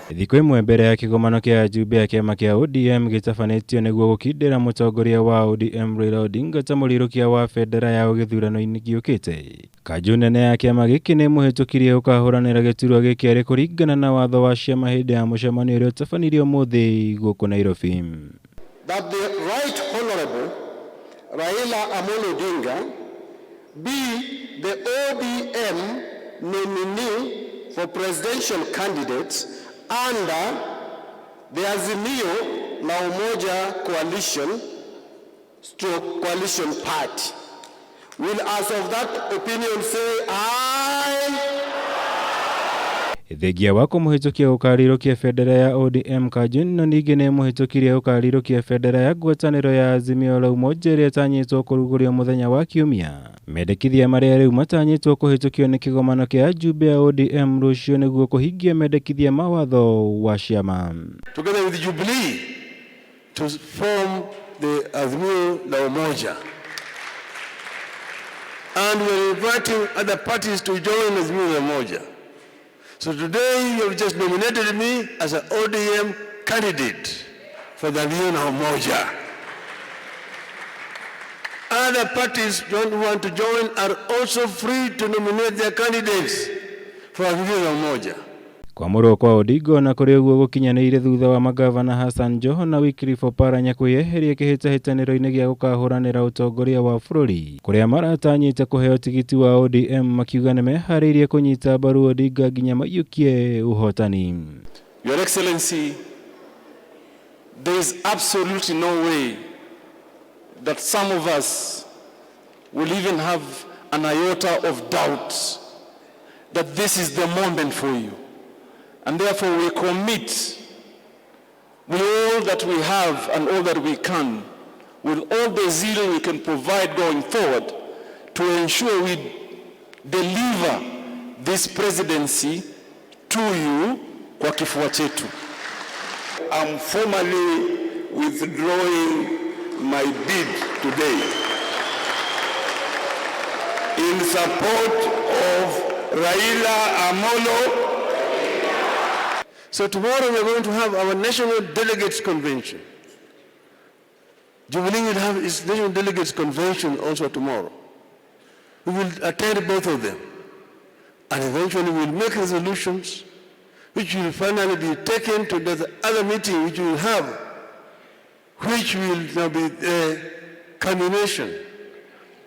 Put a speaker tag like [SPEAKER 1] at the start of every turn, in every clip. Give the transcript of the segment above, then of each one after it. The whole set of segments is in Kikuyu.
[SPEAKER 1] Thikũ ĩmwe mbere ya kĩgomano kĩa ajumbe a kĩama kĩa ODM gĩtabanĩtio nĩguo gũkindĩra mũtongoria wa ODM Raila Odinga ta mũrirũkia wa bendera yao gĩthurano-inĩ gĩũkĩte. Kanjũ nene ya kĩama gĩkĩ nĩ ĩmũhĩtũkirie gũkahũranĩra gĩturwa gĩkĩ arĩ kũringana na watho wa ciama hĩndĩ ya mũcemanio ũrĩa ũtabanirio ũmũthĩ gũkũ Nairobi.
[SPEAKER 2] That the Right Honorable Raila Amolo Odinga be the ODM nominee for presidential candidate under the Azimio la Umoja coalition stroke coalition party. Will as of that opinion say aye?
[SPEAKER 1] Thengia wa kũmũhĩtũkia gũkarirũkia bendera ya ODM, kanjũ ĩno ningĩ nĩ ĩmũhĩtũkirie gũkarirũkia bendera ya ngwatanĩro ya Azimio la Umoja ĩrĩa ĩtanyĩtwo kũrugũrio mũthenya wa Kiumia. Mendekithia marĩa rĩu matanyĩtwo kũhĩtũkio nĩ kĩgomano kĩa ajumbe a ODM rũciũ nĩguo kũhingia mendekithia ma watho wa ciama.
[SPEAKER 3] Together with Jubilee to form the Azimio la Umoja. And we are inviting other parties to join Azimio la Umoja. So today you have just nominated me as an ODM candidate for the Azimio la Umoja. Other parties don't want to join are also free to nominate their candidates for Azimio la Umoja.
[SPEAKER 1] Kwamũrwo kwa Odinga ona kũrĩ ũguo gũkinyanĩire thutha wa magavana Hassan Joho na Wycliffe Oparanya kwĩyeheria kĩhĩtahĩtanĩro-inĩ gĩa gũkahũranĩra ũtongoria wa bũrũri kũrĩa maratanyĩte kũheo tigiti wa ODM, makiuga nĩmeharĩirie kũnyita mbaru Odinga nginya maiyũkie ũhotani.
[SPEAKER 4] Your Excellency, there is absolutely no way that some of us will even have an iota of doubt that this is the moment for you. And therefore we commit with all that we have and all that we can, with all the zeal we can provide going forward, to ensure we deliver this presidency to you kwa kifua chetu.
[SPEAKER 5] I'm formally withdrawing my bid today in support of Raila Amolo.
[SPEAKER 3] So tomorrow we are going to have our National Delegates Convention. Jubilee will have its National Delegates Convention also tomorrow. We will attend both of them. And eventually we will make resolutions which will finally be taken to the other meeting which we will have, which will now be the culmination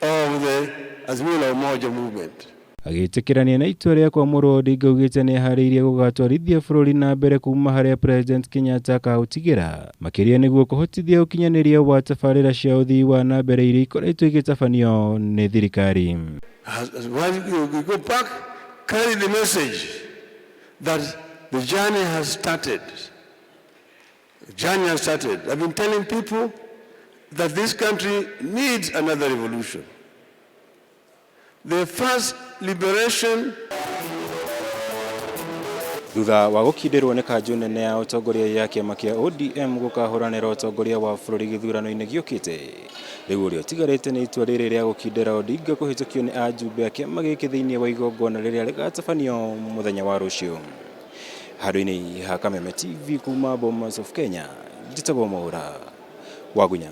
[SPEAKER 3] of the Azimio la Umoja movement.
[SPEAKER 1] Agĩtĩkĩrania na itua rĩa kwamũrwo, Odinga augĩte nĩeharĩirie gũgatwarithia bũrũri na mbere kuma harĩa President Kenyatta akaũtigĩra, makĩria nĩguo kũhotithia ũkinyanĩria wa tabarĩra cia ũthii wa na mbere iria ikoretwo igĩtabanio nĩ thirikari.
[SPEAKER 3] As while you go back, carry the message that the journey has started. The journey has started. I've been telling people that this country needs another revolution. The first liberation
[SPEAKER 1] Thutha wa gũkindĩrwo nĩ kanjũ nene ya ũtongoria ya kĩama kĩa ODM gũkahũranĩra ũtongoria wa bũrũri gĩthurano-inĩ gĩũkĩte, rĩu ũrĩa ũtigarĩte nĩ itua rĩrĩ rĩa gũkindĩra Odinga kũhĩtũkio nĩ ajumbe a kĩama gĩkĩ thĩinĩ wa igongona rĩrĩa rĩgatabanio mũthenya wa rũciũ. Handũ-inĩ ha Kameme TV kuma Bomas of Kenya, njĩtagwo Mwaũra Wagunya.